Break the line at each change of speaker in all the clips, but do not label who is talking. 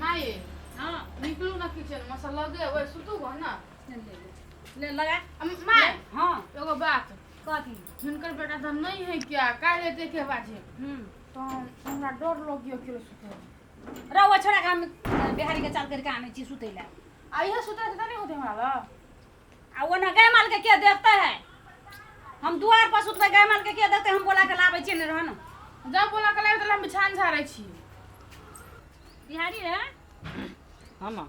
माये
हाँ
निकलू ना किचन में से लगे ओए सुतू गो ना
ले लगा
माय
हाँ
एगो बात
कथी
हिनकर बेटा तऽ नहीं है क्या काल्हि देखे बाजे
हम्म
तऽ हमरा डर लगियो किलो सुते
रहुआ छोड़ा के हम बिहारी के चाल करके आनै छी सुतै लए
आ इहे सुतै तऽ नहीं होते हमरा लग
आ ओना गाय माल के के देखते है हम दुआर पर सुतबै गाय माल के के देखते हम बोला के लाबै छियै ने रहन
जब बोला के लाबे तऽ हम बिछान झाड़ै छी
बिहारी रे
हाँ माँ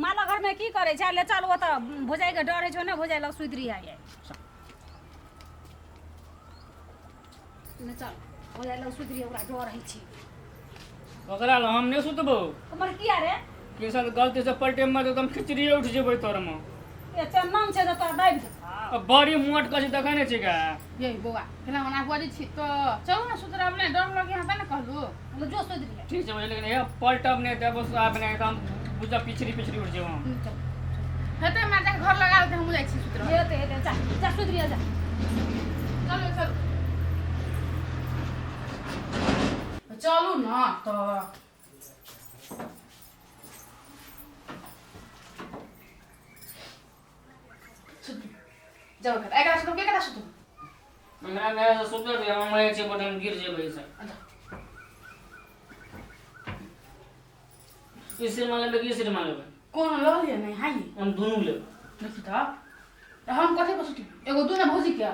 माला घर में की करै छै ले चल ओतऽ भौजाई के डर होइ छौ ने भौजाई लग सुति रही है ले चल भौजाई लग सुति रही ओकरा डर होइ छै
ओकरा लग हम नहि सुतबो
हमर किया रे
के साथ गलती से पलटे मार दो तो हम खिचड़िए उठ जेबै तोर में
ए चन्नम छै तऽ तोरा दाबि देतौ
अब बड़ी मोट कसी देखै नहि छै का
ये बौआ केना ओना बजै छी तऽ चलू ने सुतरब नहि डर लगे हँ ने कहलू
हम जो सुति रही
ठीक छै लेकिन हे पलटब नहि देबो साफ नहि तऽ हम बुझा पिछड़ी पिछड़ी उठ जेबो हम
चल हेतै माता के घर लगा देतै हमहूँ जाइ छी सुतरब
हेतै हेतै जा जा सुति रही जा
चलू चलू चलू ने तऽ सुतू जाउ एकरा एकरा सुतू के एकरा सुतू
हमरा मेरा से सुतल रहियै, हम रहै छियै बड हम गिर जेबै से ई सिर में लेबै कि ई सिर में लेबै
कोनो लऽ लिअ नहि हाइ
हम दुनू लेबै
देखी तऽ तऽ हम कथी पर सुतू एगो दू ने भौजी के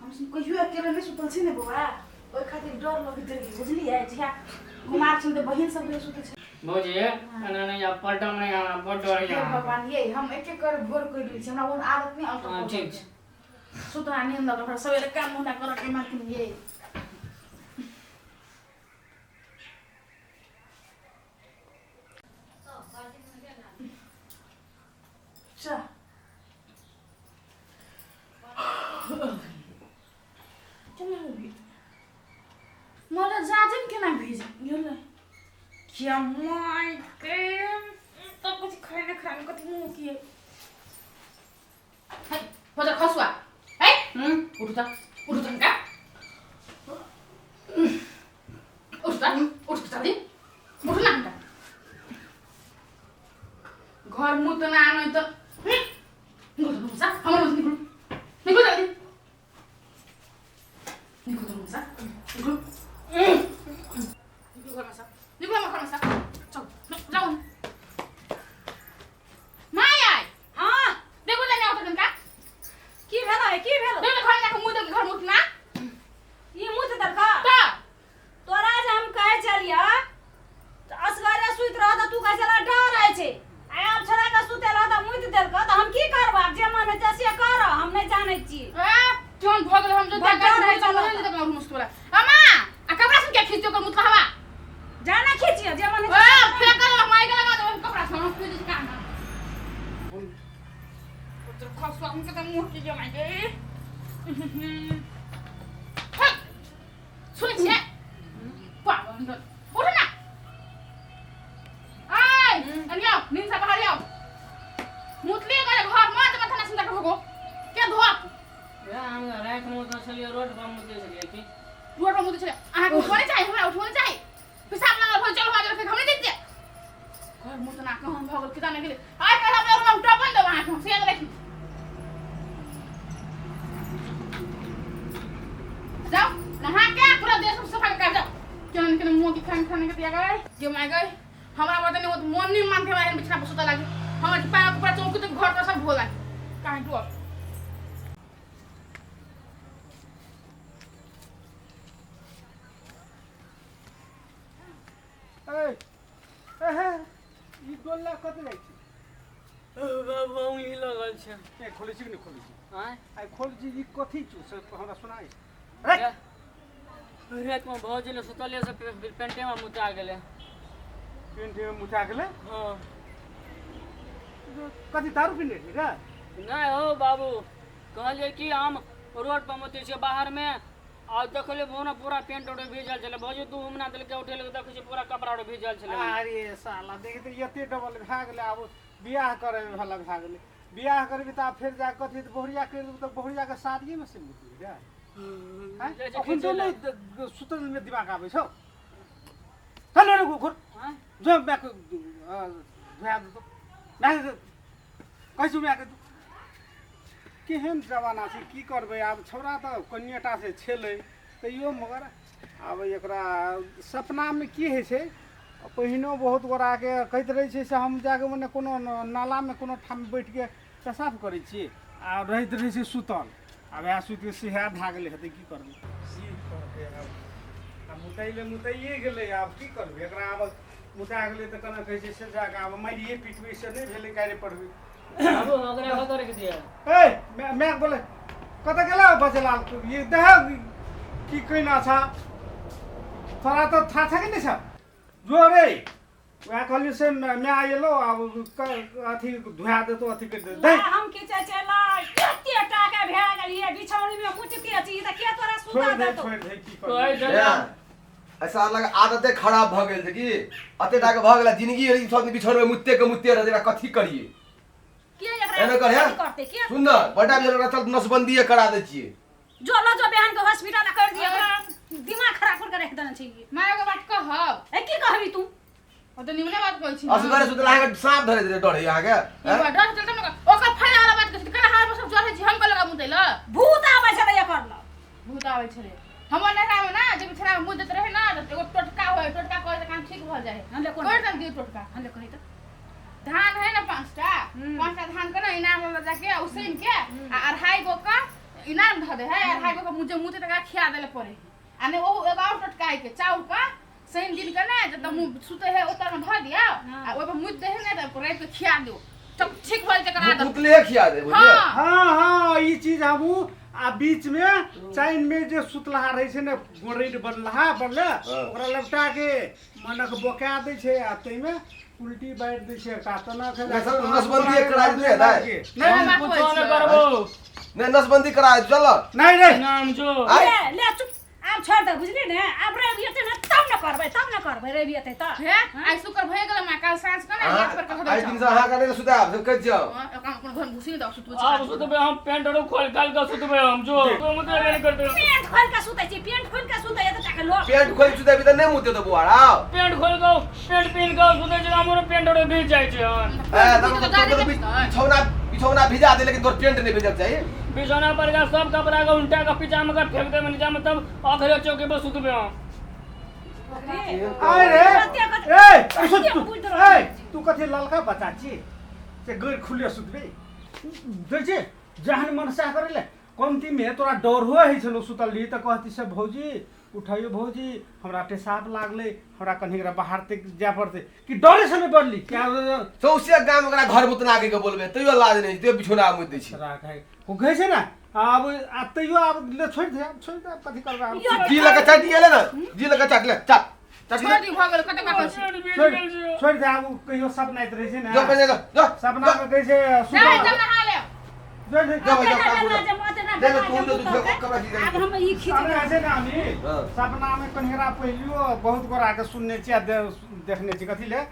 हम सब कहियो अकेले नहि सुतल छी ने बौआ ओहि खातिर डर लगैत रही बुझलियै जहिया कुमार छल तऽ बहिन सब रहे सुतै छै
भौजी एना नहि आब पलटब नहि हमरा बड डर
हे
होइए
भगवान ये हम एक एक कर भोर कर लै छी हमरा ओहन आदत नहि अल्टर
हाँ, ठीक छै।
सुतना नींद लगल हमरा सवेरे काम धंधा करऽ के मालकिन ये चा केना भीज मोरा जाजिम केना भीज गेलै क्या माय के तो कुछ खाने खाने कथी मुँह किए है हो जा खसुआ है उठू त उठू त का उठू त उठू त जल्दी उठू ना हनका घर मुँह त ना आनै त निकलू त मुसा हमर मुँह से निकलू निकलू जल्दी निकलू त मुसा निकलू निकलू घरमा सा निकलू हमर घरमा सा चल जाऊ माय आइ
हाँ
देखू जाने आउँछ तनका
की भेलो है की भेलो
देखू घर जाके मुँह देख घर मुँह ना
ई मुँह देलका
त
तोरा जे हम कहै छलियै तऽ असगरे सुति रह तऽ तू कहै छला डर होइ छै आ आब छोड़ा के सुतेला तऽ मुति देलकऽ तऽ हम की करब आब जे मन हेतै से कर हम नहि जानै छी
ए जोन भऽ गेल हम जो
बड़ डर होइ छलौ।
नहीं देब मुस्त वाला अम्मा आ कपड़ा से क्या खींच ओकर मुत हवा
जाना खींचियो जे मन
ए
हेतै
फेंक कर माइक लगा दो कपड़ा से हम खींच का ना पुत्र खसुआ उनके तो मुंह की जमा गई सुनै छियै पागल उठ ना आय अनिया नींद से बाहर आओ मुतली करे घर में त माथा ना सुंदर भगो के धोप
हम राति मे तऽ छलियै रोड पर मुतै छलियै की
रोड पर मुतै छलियै अहाँके उठबो नहि चाही हमरा उठबो नहि चाही पेशाब लागल भऽ चलू आज रखे हम नहि दैत घर मुतना कहाँ भऽ गेल किता नहि गेलै आइ काल्हि हमरा रूममे टपन देब अहाँके हम से याद राखी जाओ नहा के पूरा देह सब सफा कर जाओ केना केना मुँह की खाना खाने के दिया गए के my गए हमरा पता नहीं वो तो मन नहीं मानते हमरा बिछना पर सुता लागे हमरा पाया पूरा चौकी तक घर पर सब धो लागे काहे टोर
ए ए ई डोला कतऽ जाइ छी
बाबू ई लगल छै
ए खोलै छी कि नहि खोलै छी
आँय
आइ खोलै छी ई कथी छी से हमरा सुनाइ रे
रातिमे भौजी लए सुतलियै से पेंटेमे मुता गेलै
पेंटेमे मुता गेलै
हँ
कथी दारू पीने रही रे
नहि हो बाबू कहलियै कि हम रोड पर मुतै छियै बाहरमे आ देखलियै भोना पूरा पेंट उंट भीजल छलै भौजी दू उमना देलकै उठेलकै देखै छियै पूरा कपड़ा उर भीजल छलै
अरे साला देख तऽ एते डबल भए गेलै आब बियाह करे वाला भए गेलै बियाह करबी तऽ आब फेर जा कथी तऽ बहुरिया करि देबू तऽ बहुरियाके शादियेमे से मुतबी रे आँय? अखन तो नहि सुतलमे दिमाग आबै छौ। चल रे घुर।
आँय?
जो म्याके धुआ देतौ, म्याके कहै छु म्याके। केहन जमाना छै, की करबै आब? छौड़ा तऽ कनिएटा से छेलै तैयो, मगर आब एकरा सपनामे की होइ छै? पहिनो बहुत गोटाके कहैत रहै छै से हम जाके मने कोनो नालामे कोनो ठाम बैठिके पेशाब करै छी आ रहैत रहै छै सुतल। आब वएह सुति कऽ सएह भए गेलै हेतै। की करबै, की करबै आब? आब मुतैले मुतैए गेलै, आब की करबै एकरा? आब मुता गेलै तऽ केना कहै छै से जाकऽ आब मारिए पिटबै से नहि भेलै, गारि पढ़बै।
बाबू, ओकरा कतऽ रखि दिअ?
ए मैं बोले कतऽ गेला बचेलाल? ये देह की कहना छ तोरा? तऽ थाहा छ कि नहि छ? जो रे, वएह कहलियै से माय एलो, आब अथी धुआ देतो, अथी करि देतो।
ला, हम की चाहे छै ला, एते टाका भए गेलियै, बिछौनी में मुचते छी तऽ के तोरा सुता
छोड़ि दे।
देतौ?
छोड़ि दे, की
कहै
करबै?
छलै।
ऐसा लग आदते खराब भऽ गेल छै कि अते टाके भऽ गेल जिंदगी ई सब बिछौन में मुत्ते के मुत्ते रहते। एकरा कथी करिए?
के एकरा
एना कर
कथी करतै के?
सुन न, बड़ा भेल ओकरा, चल नसबंदीए करा दै छियै।
जो लो जो, बहन के हॉस्पिटल कर दिए, ओकरा दिमाग खराब कर के रख देने छै ई।
माय, एगो बात कहब?
ए, की कहबी तू?
ओ तऽ निमने बात कहै छी ने।
असगरे सुतल अहाँके साँप धरे देले, डर है अहाँके?
ई बात डर चलते ने ओकर फायदा वाला बात कहै छी। केना हमरा पर सब जरै छी, हम कहलक मुतै ल।
भूत आबै छलै एकर लग।
भूत आबै छलै हमर नैहरामे ने, जे बिछड़ा में मुँह दैत रहे ने तऽ एगो टोटका होइ, टोटका कहै तऽ काम ठीक भऽ जाइ है।
हम ले कोन?
कर दियौ टोटका।
हम ले कही तऽ।
धान है ने 5टा, 5टा धान के ने इनार में जाके उसैन के आ 2.5 गो का इनार में धऽ दे है, 2.5 गो का मुँह जे मुँह तक खिया देले पड़े है। आ ने ओ एगो और टोटका है के चाउर का शनि दिन के ने जब मुँह सुते है ओतर में धऽ दिया आ ओहि पर मुँह दे है ने तऽ राति के खिया दियौ तब ठीक भऽ जेतै एकर आदत।
मुतले खिया दे, बुझलियै?
हाँ।
हाँ, ई चीज हमहूँ आ बीच में चाइन में जे सुतलहा रहै छै ने, गोरैट बनलहा बनले, ओकरा लपटा के मनक बोका दै छै आ ताहिमे उल्टी बारि दै छै एकटा तना।
नहीं, सर, नसबंदी करा देने है।
नहीं,
हम
बात
कुछो
होइ
नहि
छै।
करबो।
नहीं, नसबंदी करा दे, चल।
नहीं रे।
नाम जो।
आय।
ले ले, चुप, आब छोड़ दे, बुझली ने? आब रवि एतै ने तब ने करबै, तब ने करबै, रवि एतै तऽ।
हे, आइ शुक्र भए गेलै माँ, काल्हि साँझ के ने गेट पर कह
आइ
दै
दिन से अहाँ के नहि सुताब, सब कहि जाओ।
ओकरा अपन घर में घुसी नहि दऽ सुतबै।
आब सुतबै हम, पेंट आरो खोल खाल के सुतबै हम। जो तो मुतले नहि करतै।
पेंट खोल के सुतै छी, पेंट खोल के सुतै एते टाके लोक।
पेंट खोलि सुतेबी तऽ नहि मुते तऽ बुआर आउ।
पेंट खोल के, पेंट पहिन के सुतै छै, हमरो पेंट आरो भीज जाइ छै हन।
ए, तब तोर बिछौना बिछौना भिजा दे, लेकिन तोर पेंट नहि भिजक चाही।
बिछौना पर का सब कपड़ा के उल्टा के पीछा में के फेंक देबै नीचा में, तब अखरे चौकी पर सुतबै हम।
आय रे, ए तू सुत तू। ए, तू कथी ललका बच्चा छी से गैर खुले सुतबे दै छै? जहन मन सएह करै ले। कमतीमे तोरा डर हो होइ छलौ, सुतल रही तऽ कहती से भौजी उठैयो, भौजी हमरा पेशाब लागलै, हमरा कनि एकरा बाहर तक जाय पड़तै कि डरे से नहि बढ़ली क्या?
सौंसे गाम ओकरा घर मुतना के बोलबे तैयो लाज नहि, तैयो बिछौना मुति दै छै।
राखै ओ कहै छै ने आब आ तैयो आब ले छोड़ि दे, आब छोड़ि दे, आब कथी करबै आब?
जी लगा चाट एले ने, जी लगा चाट ले, चाट चाट।
छोड़ि दी, भऽ गेल, कते काटल छै।
छोड़ि छोड़ि दे आब। ओ कहियो सपनाइत रहै छै ने।
जो पहिले जो जो।
सपना मे कहै छै
जा
सुतल
चल नहा ले।
जो जो।
जो भाइ, जो काम करू। ले ले, तू तो दूसरे कपड़ा खींच।
आब हम ई खींच
सपना छै ने हमी।
हाँ।
सपनामे कन्हरा पहिलियो बहुत गोराके सुनने छियै आ देखने छियै। कथी ले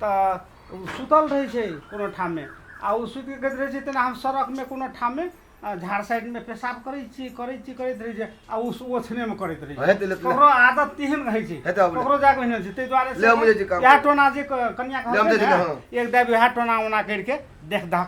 तऽ ओ सुतल रहै छै कोनो ठाममे आ ओ सुति कऽ कहैत रहै छै तेना हम सड़कमे कोनो ठाममे झाड़ साइडमे पेशाब करै छी, करै छी, करैत रहै छै आ ओ ओछनेमे करैत रहै छै।
हेतै, लेतै।
ककरो आदत तेहन रहै छै।
हेतै, आब ले।
ककरो जाके ओहिना छै, ताहि दुआरे
ले, हम जाइ छी काम
इएह
करै।
टोना जे कनिया
ले, हम जाइ छी,
कहलकै
हाँ।
ने, एक दाबी उएह टोना ओना करिके देख दाख।